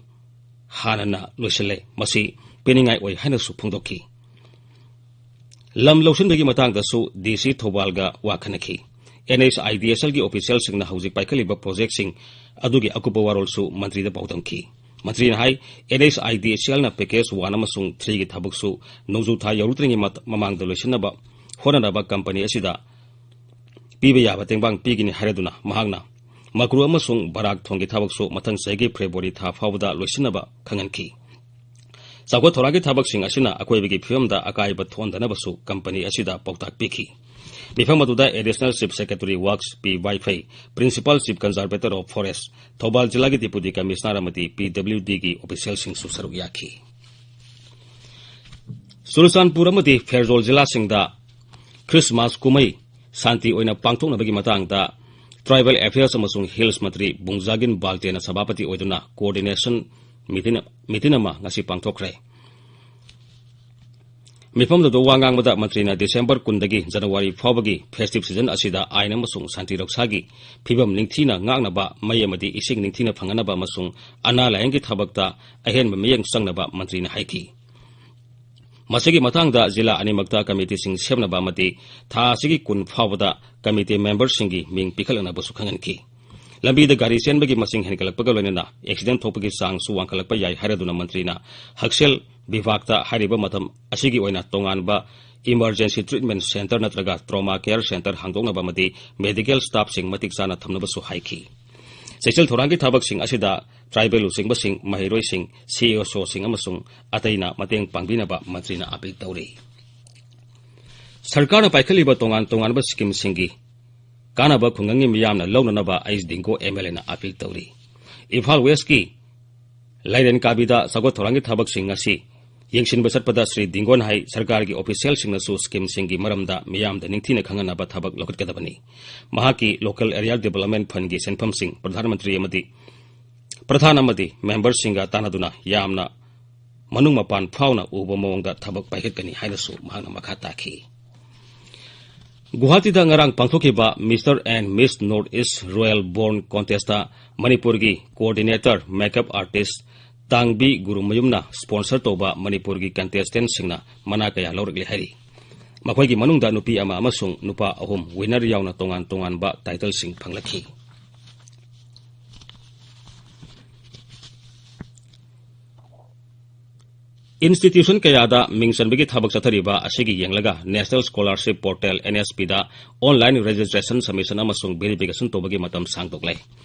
ꯍꯥꯟꯅꯅ ꯂꯣꯏꯁꯤꯜꯂꯦ, ꯃꯁꯤ ꯄꯤꯅꯤꯡꯉꯥꯏ ꯑꯣꯏ ꯍꯥꯏꯅꯁꯨ ꯐꯣꯡꯗꯣꯛꯈꯤ꯫ ꯂꯝ ꯂꯧꯁꯤꯟꯕꯒꯤ ꯃꯇꯥꯡꯗꯁꯨ DC ꯊꯧꯕꯥꯜꯒ ꯋꯥ ꯈꯟꯅꯈꯤ꯫ NHIDCLꯒꯤ officialꯁꯤꯡꯅ ꯍꯧꯖꯤꯛ ꯄꯥꯏꯈꯠꯂꯤꯕ projectꯁꯤꯡ ꯑꯗꯨꯒꯤ ꯑꯀꯨꯞꯄ ꯋꯥꯔꯣꯜꯁꯨ ꯃꯟꯇ꯭ꯔꯤꯗ ꯄꯥꯎꯗꯝꯈꯤ꯫ ꯃꯟꯇ꯭ꯔꯤꯅ ꯍꯥꯏ, NHIDCLꯅ package one ꯑꯃꯁꯨꯡ threeꯒꯤ ꯊꯕꯛꯁꯨ ꯅꯣꯡꯖꯨ ꯊꯥ ꯌꯧꯔꯛꯇ꯭ꯔꯤꯉꯩ ꯃꯠ-, ꯃꯃꯥꯡꯗ ꯂꯣꯏꯁꯤꯟꯅꯕ ꯍꯣꯠꯅꯅꯕ company ꯑꯁꯤꯗ ꯄꯤꯕ ꯌꯥꯕ ꯇꯦꯡꯕꯥꯡ ꯄꯤꯒꯅꯤ ꯍꯥꯏꯔꯗꯨꯅ ꯃꯍꯥꯛꯅ ꯃꯀ꯭ꯔꯨ ꯑꯃꯁꯨꯡ ꯕꯔꯥꯛ ꯊꯣꯟꯒꯤ ꯊꯕꯛꯁꯨ ꯃꯊꯪ ꯆꯍꯤꯒꯤ ꯐꯦꯕ꯭ꯔꯨꯋꯥꯔꯤ ꯊꯥ ꯐꯥꯎꯕꯗ ꯂꯣꯏꯁꯤꯟꯅꯕ ꯈꯪꯍꯟꯈꯤ꯫ ꯆꯥꯎꯈꯠ ꯊꯧꯔꯥꯡꯒꯤ ꯊꯕꯛꯁꯤꯡ ꯑꯁꯤꯅ ꯑꯀꯣꯏꯕꯒꯤ ꯐꯤꯕꯝꯗ ꯑꯀꯥꯏꯕ ꯊꯣꯛꯍꯟꯗꯅꯕꯁꯨ ꯀꯝꯄꯅꯤ ꯑꯁꯤꯗ ꯄꯥꯎꯇꯥꯛ ꯄꯤꯈꯤ꯫ ꯃꯤꯐꯝ ꯑꯗꯨꯗ Additional Chief Secretary Works P ꯋꯥꯏꯐꯩ, Principal Chief Conservator of Forest, Thoubal ꯖꯤꯂꯥꯒꯤ Deputy Commissioner ꯑꯃꯗꯤ ꯄꯤ ꯗꯕ꯭ꯂꯤꯎ ꯗꯤꯒꯤ ꯑꯣꯐꯤꯁꯤꯌꯦꯜꯁꯤꯡꯁꯨ ꯁꯔꯨꯛ ꯌꯥꯈꯤ꯫ ꯆꯨꯔꯆꯥꯟꯄꯨꯔ ꯑꯃꯗꯤ ꯐꯦꯔꯖꯣꯜ ꯖꯤꯂꯥꯁꯤꯡꯗ ꯈ꯭ꯔꯤꯁꯃꯥꯁ ꯀꯨꯝꯍꯩ ꯁꯥꯟꯇꯤ ꯑꯣꯏꯅ ꯄꯥꯡꯊꯣꯛꯅꯕꯒꯤ ꯃꯇꯥꯡꯗ Tribal Affairs ꯑꯃꯁꯨꯡ Hills ꯃꯟꯇ꯭ꯔꯤ ꯕꯨꯡꯖꯥꯒꯤꯟ ꯕꯥꯜꯇꯦꯅ ꯁꯚꯥꯄꯇꯤ ꯑꯣꯏꯗꯨꯅ coordination meeting, meeting ꯑꯃ ꯉꯁꯤ ꯄꯥꯡꯊꯣꯛꯈ꯭ꯔꯦ꯫ ꯃꯤꯐꯝꯗꯨꯗ ꯋꯥ ꯉꯥꯡꯕꯗ ꯃꯟꯇ꯭ꯔꯤꯅ ꯗꯤꯁꯦꯝꯕꯔ ꯀꯨꯟꯗꯒꯤ ꯖꯅꯋꯥꯔꯤ ꯐꯥꯎꯕꯒꯤ festive season ꯑꯁꯤꯗ ꯑꯥꯏꯟ ꯑꯃꯁꯨꯡ ꯁꯥꯟꯇꯤ ꯔꯛꯁꯥꯒꯤ ꯐꯤꯕꯝ ꯅꯤꯡꯊꯤꯅ ꯉꯥꯛꯅꯕ, ꯃꯩ ꯑꯃꯗꯤ ꯏꯁꯤꯡ ꯅꯤꯡꯊꯤꯅ ꯐꯪꯍꯟꯅꯕ ꯑꯃꯁꯨꯡ ꯑꯅꯥ ꯂꯥꯌꯦꯡꯒꯤ ꯊꯕꯛꯇ ꯑꯍꯦꯟꯕ ꯃꯤꯠꯌꯦꯡ ꯆꯪꯅꯕ ꯃꯟꯇ꯭ꯔꯤꯅ ꯍꯥꯏꯈꯤ꯫ ꯃꯁꯤꯒꯤ ꯃꯇꯥꯡꯗ ꯖꯤꯂꯥ ꯑꯅꯤꯃꯛꯇ ꯀꯃꯤꯇꯤꯁꯤꯡ ꯁꯦꯝꯅꯕ ꯑꯃꯗꯤ ꯊꯥ ꯑꯁꯤꯒꯤ ꯀꯨꯟ ꯐꯥꯎꯕꯗ ꯀꯃꯤꯇꯤ ꯃꯦꯝꯕꯔꯁꯤꯡꯒꯤ ꯃꯤꯡ ꯄꯤꯈꯠꯂꯛꯅꯕꯁꯨ ꯈꯪꯍꯟꯈꯤ꯫ ꯂꯝꯕꯤꯗ ꯒꯥꯔꯤ ꯆꯦꯟꯕꯒꯤ ꯃꯁꯤꯡ ꯍꯦꯟꯒꯠꯂꯛꯄꯒ ꯂꯣꯏꯅꯅ ꯑꯦꯛꯁꯤꯗꯦꯟ ꯊꯣꯛꯄꯒꯤ ꯆꯥꯡꯁꯨ ꯋꯥꯡꯈꯠꯂꯛꯄ ꯌꯥꯏ ꯍꯥꯏꯔꯗꯨꯅ ꯃꯟꯇ꯭ꯔꯤꯅ ꯍꯛꯁꯦꯜ ꯕꯤꯚꯥꯒꯇ ꯍꯥꯏꯔꯤꯕ ꯃꯇꯝ ꯑꯁꯤꯒꯤ ꯑꯣꯏꯅ ꯇꯣꯉꯥꯟꯕ Emergency Treatment Centre ꯅꯠꯇ꯭ꯔꯒ Trauma Care Centre ꯍꯥꯡꯗꯣꯛꯅꯕ ꯑꯃꯗꯤ medical staffꯁꯤꯡ ꯃꯇꯤꯛ ꯆꯥꯅ ꯊꯝꯅꯕꯁꯨ ꯍꯥꯏꯈꯤ꯫ ꯆꯦꯛꯁꯤꯜ ꯊꯧꯔꯥꯡꯒꯤ ꯊꯕꯛꯁꯤꯡ ꯑꯁꯤꯗ tribal ꯂꯨꯆꯤꯡꯕꯁꯤꯡ, ꯃꯍꯩꯔꯣꯏꯁꯤꯡ, ꯁꯤ ꯑꯦꯁ ꯑꯣꯁꯤꯡ ꯑꯃꯁꯨꯡ ꯑꯇꯩꯅ ꯃꯇꯦꯡ ꯄꯥꯡꯕꯤꯅꯕ ꯃꯟꯇ꯭ꯔꯤꯅ ꯑꯥꯄꯤꯜ ꯇꯧꯔꯤ꯫ ꯁꯔꯀꯥꯔꯅ ꯄꯥꯏꯈꯠꯂꯤꯕ ꯇꯣꯉꯥꯟ ꯇꯣꯉꯥꯟꯕ ꯁ꯭ꯀꯤꯝꯁꯤꯡꯒꯤ ꯀꯥꯟꯅꯕ ꯈꯨꯡꯒꯪꯒꯤ ꯃꯤꯌꯥꯝꯅ ꯂꯧꯅꯅꯕ ꯑꯩꯆ ꯗꯤꯡꯒꯣ ꯑꯦꯝ ꯑꯦꯜ ꯑꯦꯅ ꯑꯥꯄꯤꯜ ꯇꯧꯔꯤ꯫ ꯏꯝꯐꯥꯜ ꯋꯦꯁꯀꯤ ꯂꯥꯏꯔꯦꯟ ꯀꯥꯕꯤꯗ ꯆꯥꯎꯈꯠ ꯊꯧꯔꯥꯡꯒꯤ ꯊꯕꯛꯁꯤꯡ ꯑꯁꯤ ꯌꯦꯡꯁꯤꯟꯕ ꯆꯠꯄꯗ ꯁ꯭ꯔꯤ ꯗꯤꯡꯒꯣꯟ ꯍꯥꯏ ꯁꯔꯀꯥꯔꯒꯤ ꯑꯣꯐꯤꯁꯤꯌꯦꯜꯁꯤꯡꯅꯁꯨ ꯁ꯭ꯀꯤꯝꯁꯤꯡꯒꯤ ꯃꯔꯝꯗ ꯃꯤꯌꯥꯝꯗ ꯅꯤꯡꯊꯤꯅ ꯈꯪꯍꯟꯅꯕ ꯊꯕꯛ ꯂꯧꯈꯠꯀꯗꯕꯅꯤ꯫ ꯃꯍꯥꯛꯀꯤ Local Area Development Fundꯒꯤ ꯁꯦꯟꯐꯝꯁꯤꯡ ꯄ꯭ꯔꯙꯥꯟ ꯃꯟꯇ꯭ꯔꯤ ꯑꯃꯗꯤ ꯄ꯭ꯔꯙꯥꯟ ꯑꯃꯗꯤ ꯃꯦꯝꯕꯔꯁꯤꯡꯒ ꯇꯥꯟꯅꯗꯨꯅ ꯌꯥꯝꯅ ꯃꯅꯨꯡ ꯃꯄꯥꯟ ꯐꯥꯎꯅ ꯎꯕ ꯃꯑꯣꯡꯗ ꯊꯕꯛ ꯄꯥꯏꯈꯠꯀꯅꯤ ꯍꯥꯏꯅꯁꯨ ꯃꯍꯥꯛꯅ ꯃꯈꯥ ꯇꯥꯈꯤ꯫ ꯒꯨꯋꯥꯍꯥꯇꯤꯗ ꯉꯔꯥꯡ ꯄꯥꯡꯊꯣꯛꯈꯤꯕ Mister and Miss North East Royal Born Contestꯇ ꯃꯅꯤꯄꯨꯔꯒꯤ coordinator, makeup artist ꯇꯥꯡꯕꯤ ꯒꯨꯔꯨꯃꯌꯨꯝꯅ sponsor ꯇꯧꯕ ꯃꯅꯤꯄꯨꯔꯒꯤ contestantꯁꯤꯡꯅ ꯃꯅꯥ ꯀꯌꯥ ꯂꯧꯔꯛꯂꯦ ꯍꯥꯏꯔꯤ꯫ ꯃꯈꯣꯏꯒꯤ ꯃꯅꯨꯡꯗ ꯅꯨꯄꯤ ꯑꯃ ꯑꯃꯁꯨꯡ ꯅꯨꯄꯥ ꯑꯍꯨꯝ winner ꯌꯥꯎꯅ ꯇꯣꯉꯥꯟ ꯇꯣꯉꯥꯟꯕ titleꯁꯤꯡ ꯐꯪꯂꯛꯈꯤ꯫ Institution ꯀꯌꯥꯗ ꯃꯤꯡ ꯆꯟꯕꯒꯤ ꯊꯕꯛ ꯆꯠꯊꯔꯤꯕ ꯑꯁꯤꯒꯤ ꯌꯦꯡꯂꯒ National Scholarship Portal, NSPꯗ online registration, submission ꯑꯃꯁꯨꯡ verification ꯇꯧꯕꯒꯤ ꯃꯇꯝ ꯁꯥꯡꯗꯣꯛꯂꯦ꯫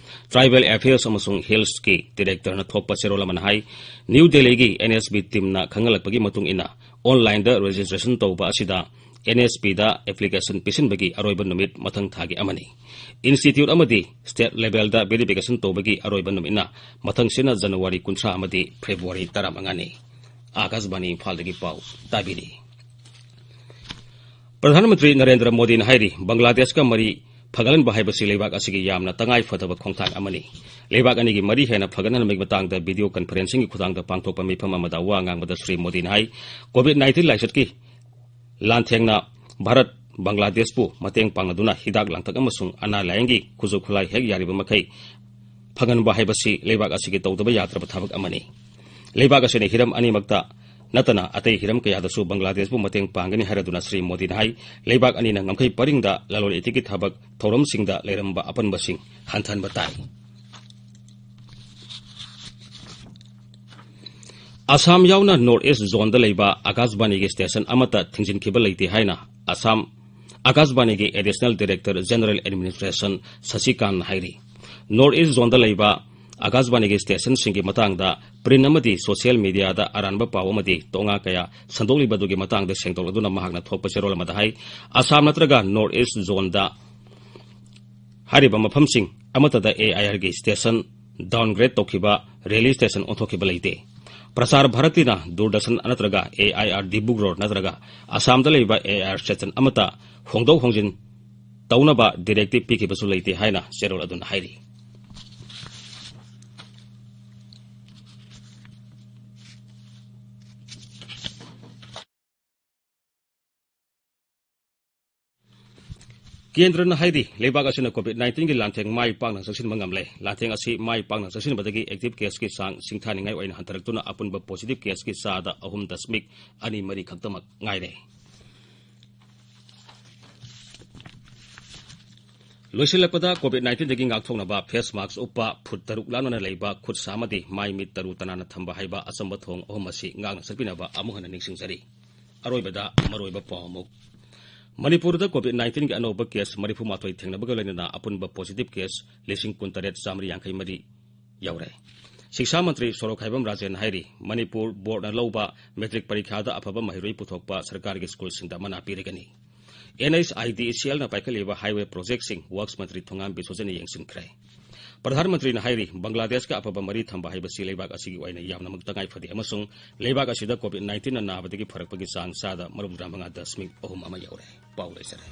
Tribal Affairs ꯑꯃꯁꯨꯡ Hillsꯀꯤ Directorꯅ ꯊꯣꯛꯄ ꯆꯦꯔꯣꯜ ꯑꯃꯅ ꯍꯥꯏ, New Delhiꯒꯤ NSP teamꯅ ꯈꯪꯍꯜꯂꯛꯄꯒꯤ ꯃꯇꯨꯡ ꯏꯟꯅ, onlineꯗ registration ꯇꯧꯕ ꯑꯁꯤꯗ NSPꯗ application ꯄꯤꯁꯤꯟꯕꯒꯤ ꯑꯔꯣꯏꯕ ꯅꯨꯃꯤꯠ ꯃꯊꯪ ꯊꯥꯒꯤ ꯑꯃꯅꯤ꯫ Institute ꯑꯃꯗꯤ state levelꯗ verification ꯇꯧꯕꯒꯤ ꯑꯔꯣꯏꯕ ꯅꯨꯃꯤꯠꯅ ꯃꯊꯪꯁꯤꯅ January ꯀꯨꯟꯊ꯭ꯔꯥ ꯑꯃꯗꯤ February ꯇꯔꯥꯃꯉꯥꯅꯤ꯫ ꯑꯥꯀꯥꯁꯕꯥꯅꯤ ꯏꯝꯐꯥꯜꯗꯒꯤ ꯄꯥꯎ ꯇꯥꯕꯤꯔꯤ꯫ ꯄ꯭ꯔꯙꯥꯟ ꯃꯟꯇ꯭ꯔꯤ ꯅꯔꯦꯟꯗ꯭ꯔ ꯃꯣꯗꯤꯅ ꯍꯥꯏꯔꯤ, ꯕꯪꯒ꯭ꯂꯥꯗꯦꯁꯀ ꯃꯔꯤ ꯐꯒꯠꯍꯟꯕ ꯍꯥꯏꯕꯁꯤ ꯂꯩꯕꯥꯛ ꯑꯁꯤꯒꯤ ꯌꯥꯝꯅ ꯇꯉꯥꯏ ꯐꯗꯕ ꯈꯣꯡꯊꯥꯡ ꯑꯃꯅꯤ꯫ ꯂꯩꯕꯥꯛ ꯑꯅꯤꯒꯤ ꯃꯔꯤ ꯍꯦꯟꯅ ꯐꯒꯠꯍꯟꯕꯒꯤ ꯃꯇꯥꯡꯗ video conferencingꯒꯤ ꯈꯨꯊꯥꯡꯗ ꯄꯥꯡꯊꯣꯛꯄ ꯃꯤꯐꯝ ꯑꯃꯗ ꯋꯥ ꯉꯥꯡꯕꯗ ꯁ꯭ꯔꯤ ꯃꯣꯗꯤꯅ ꯍꯥꯏ, COVID nineteen ꯂꯥꯏꯆꯠꯀꯤ ꯂꯥꯟꯊꯦꯡꯅ ꯚꯥꯔꯠ ꯕꯪꯒ꯭ꯂꯥꯗꯦꯁꯄꯨ ꯃꯇꯦꯡ ꯄꯥꯡꯅꯗꯨꯅ ꯍꯤꯗꯥꯛ ꯂꯥꯡꯊꯛ ꯑꯃꯁꯨꯡ ꯑꯅꯥ ꯂꯥꯌꯦꯡꯒꯤ ꯈꯨꯠꯁꯨ ꯈꯨꯠꯂꯥꯏ ꯍꯦꯛ ꯌꯥꯔꯤꯕ ꯃꯈꯩ ꯐꯪꯍꯟꯕ ꯍꯥꯏꯕꯁꯤ ꯂꯩꯕꯥꯛ ꯑꯁꯤꯒꯤ ꯇꯧꯗꯕ ꯌꯥꯗ꯭ꯔꯕ ꯊꯕꯛ ꯑꯃꯅꯤ꯫ ꯂꯩꯕꯥꯛ ꯑꯁꯤꯅ ꯍꯤꯔꯝ ꯑꯅꯤꯃꯛꯇ ꯅꯠꯇꯅ ꯑꯇꯩ ꯍꯤꯔꯝ ꯀꯌꯥꯗꯁꯨ ꯕꯪꯒ꯭ꯂꯥꯗꯦꯁꯄꯨ ꯃꯇꯦꯡ ꯄꯥꯡꯒꯅꯤ ꯍꯥꯏꯔꯗꯨꯅ ꯁ꯭ꯔꯤ ꯃꯣꯗꯤꯅ ꯍꯥꯏ, ꯂꯩꯕꯥꯛ ꯑꯅꯤꯅ ꯉꯝꯈꯩ ꯄꯔꯤꯡꯗ ꯂꯂꯣꯟ ꯏꯇꯤꯛꯀꯤ ꯊꯕꯛ ꯊꯧꯔꯝꯁꯤꯡꯗ ꯂꯩꯔꯝꯕ ꯑꯄꯟꯕꯁꯤꯡ ꯍꯟꯊꯍꯟꯕ ꯇꯥꯏ꯫ ꯑꯁꯥꯝ ꯌꯥꯎꯅ North East Zoneꯗ ꯂꯩꯕ ꯑꯥꯀꯥꯁꯕꯥꯅꯤꯒꯤ station ꯑꯃꯠꯇ ꯊꯤꯡꯖꯤꯟꯈꯤꯕ ꯂꯩꯇꯦ ꯍꯥꯏꯅ Assam ꯑꯥꯀꯥꯁꯕꯥꯅꯤꯒꯤ Additional Director General Administration ꯁꯁꯤꯀꯥꯟ ꯍꯥꯏꯔꯤ꯫ North East Zoneꯗ ꯂꯩꯕ ꯑꯥꯀꯥꯁꯕꯥꯅꯤꯒꯤ stationꯁꯤꯡꯒꯤ ꯃꯇꯥꯡꯗ print ꯑꯃꯗꯤ social mediaꯗ ꯑꯔꯥꯟꯕ ꯄꯥꯎ ꯑꯃꯗꯤ ꯇꯣꯉꯥ ꯀꯌꯥ ꯁꯟꯗꯣꯛꯂꯤꯕ ꯑꯗꯨꯒꯤ ꯃꯇꯥꯡꯗ ꯁꯦꯡꯗꯣꯛꯂꯗꯨꯅ ꯃꯍꯥꯛꯅ ꯊꯣꯛꯄ ꯆꯦꯔꯣꯜ ꯑꯃꯗ ꯍꯥꯏ, ꯑꯁꯥꯝ ꯅꯠꯇ꯭ꯔꯒ North East Zoneꯗ ꯍꯥꯏꯔꯤꯕ ꯃꯐꯝꯁꯤꯡ ꯑꯃꯠꯇꯗ AIRꯒꯤ station downgrade ꯇꯧꯈꯤꯕ, relay station ꯑꯣꯟꯊꯣꯛꯈꯤꯕ ꯂꯩꯇꯦ꯫ ꯄ꯭ꯔꯁꯥꯔ ꯚꯥꯔꯇꯤꯅ ꯗꯨꯔꯗꯔꯁꯟ ꯅꯠꯇ꯭ꯔꯒ AIR ꯗꯤꯕ꯭ꯔꯨꯒꯔ ꯅꯠꯇ꯭ꯔꯒ ꯑꯁꯥꯝꯗ ꯂꯩꯕ AIR station ꯑꯃꯠꯇ ꯍꯣꯡꯗꯣꯛ ꯍꯣꯡꯖꯤꯟ ꯇꯧꯅꯕ directive ꯄꯤꯈꯤꯕꯁꯨ ꯂꯩꯇꯦ ꯍꯥꯏꯅ ꯆꯦꯔꯣꯜ ꯑꯗꯨꯅ ꯍꯥꯏꯔꯤ꯫ ꯀꯦꯟꯗ꯭ꯔꯅ ꯍꯥꯏꯔꯤ, ꯂꯩꯕꯥꯛ ꯑꯁꯤꯅ COVID nineteenꯒꯤ ꯂꯥꯟꯊꯦꯡ ꯃꯥꯏ ꯄꯥꯛꯅ ꯆꯪꯁꯤꯟꯕ ꯉꯝꯂꯦ꯫ ꯂꯥꯟꯊꯦꯡ ꯑꯁꯤ ꯃꯥꯏ ꯄꯥꯛꯅ ꯆꯪꯁꯤꯟꯕꯗꯒꯤ active caseꯀꯤ ꯆꯥꯡ ꯁꯤꯡꯊꯥꯅꯤꯡꯉꯥꯏ ꯑꯣꯏꯅ ꯍꯟꯊꯔꯛꯇꯨꯅ ꯑꯄꯨꯟꯕ positive caseꯀꯤ ꯆꯥꯗ ꯑꯍꯨꯝ ꯗꯁꯃꯤꯛ ꯑꯅꯤ ꯃꯔꯤ ꯈꯛꯇꯃꯛ ꯉꯥꯏꯔꯦ꯫ ꯂꯣꯏꯁꯤꯜꯂꯛꯄꯗ, COVID-19ꯗꯒꯤ ꯉꯥꯛꯊꯣꯛꯅꯕ face mask ꯎꯞꯄ, ꯐꯨꯠ ꯇꯔꯨꯛ ꯂꯥꯟꯅꯅ ꯂꯩꯕ, ꯈꯨꯠ ꯁꯥ ꯑꯃꯗꯤ ꯃꯥꯏ ꯃꯤꯠ ꯇꯔꯨ ꯇꯅꯥꯟꯅ ꯊꯝꯕ ꯍꯥꯏꯕ ꯑꯆꯝꯕ ꯊꯣꯡ ꯑꯍꯨꯝ ꯑꯁꯤ ꯉꯥꯛꯅ ꯆꯠꯄꯤꯅꯕ ꯑꯃꯨꯛ ꯍꯟꯅ ꯅꯤꯡꯁꯤꯡꯖꯔꯤ꯫ ꯑꯔꯣꯏꯕꯗ ꯃꯔꯨꯑꯣꯏꯕ ꯄꯥꯎ ꯑꯃꯨꯛ꯫ ꯃꯅꯤꯄꯨꯔꯗ COVID-19ꯒꯤ ꯑꯅꯧꯕ case ꯃꯔꯤꯐꯨ ꯃꯥꯊꯣꯏ ꯊꯦꯡꯅꯕꯒ ꯂꯣꯏꯅꯅ ꯑꯄꯨꯟꯕ positive case ꯂꯤꯁꯤꯡ ꯀꯨꯟ ꯇꯔꯦꯠ ꯆꯥꯃꯔꯤ ꯌꯥꯡꯈꯩ ꯃꯔꯤ ꯌꯧꯔꯦ꯫ ꯁꯤꯛꯁꯥ ꯃꯟꯇ꯭ꯔꯤ ꯁꯣꯔꯣꯛꯈꯥꯏꯕꯝ ꯔꯥꯖꯦꯟ ꯍꯥꯏꯔꯤ, ꯃꯅꯤꯄꯨꯔ ꯕꯣꯔꯗꯅ ꯂꯧꯕ ꯃꯦꯇ꯭ꯔꯤꯛ ꯄꯔꯤꯈꯥꯗ ꯑꯐꯕ ꯃꯍꯩꯔꯣꯏ ꯄꯨꯊꯣꯛꯄ ꯁꯔꯀꯥꯔꯒꯤ ꯁ꯭ꯀꯨꯜꯁꯤꯡꯗ ꯃꯅꯥ ꯄꯤꯔꯒꯅꯤ꯫ NHIDCLꯅ ꯄꯥꯏꯈꯠꯂꯤꯕ highway projectꯁꯤꯡ works ꯃꯟꯇ꯭ꯔꯤ ꯊꯣꯉꯥꯝ ꯕꯤꯁꯣꯖꯟꯅ ꯌꯦꯡꯁꯤꯟꯈ꯭ꯔꯦ꯫ ꯄ꯭ꯔꯙꯥꯟ ꯃꯟꯇ꯭ꯔꯤꯅ ꯍꯥꯏꯔꯤ, ꯕꯪꯒ꯭ꯂꯥꯗꯦꯁꯀ ꯑꯐꯕ ꯃꯔꯤ ꯊꯝꯕ ꯍꯥꯏꯕꯁꯤ ꯂꯩꯕꯥꯛ ꯑꯁꯤꯒꯤ ꯑꯣꯏꯅ ꯌꯥꯝꯅꯃꯛ ꯇꯉꯥꯏ ꯐꯗꯦ ꯑꯃꯁꯨꯡ ꯂꯩꯕꯥꯛ ꯑꯁꯤꯗ COVID-19ꯅ ꯅꯥꯕꯗꯒꯤ ꯐꯔꯛꯄꯒꯤ ꯆꯥꯡ ꯆꯥꯗ ꯃꯔꯤꯐꯨꯇꯔꯥ ꯃꯉꯥ ꯗꯁꯃꯤꯛ ꯑꯍꯨꯝ ꯑꯃ ꯌꯧꯔꯦ꯫ ꯄꯥꯎ ꯂꯣꯏꯁꯤꯜꯂꯦ꯫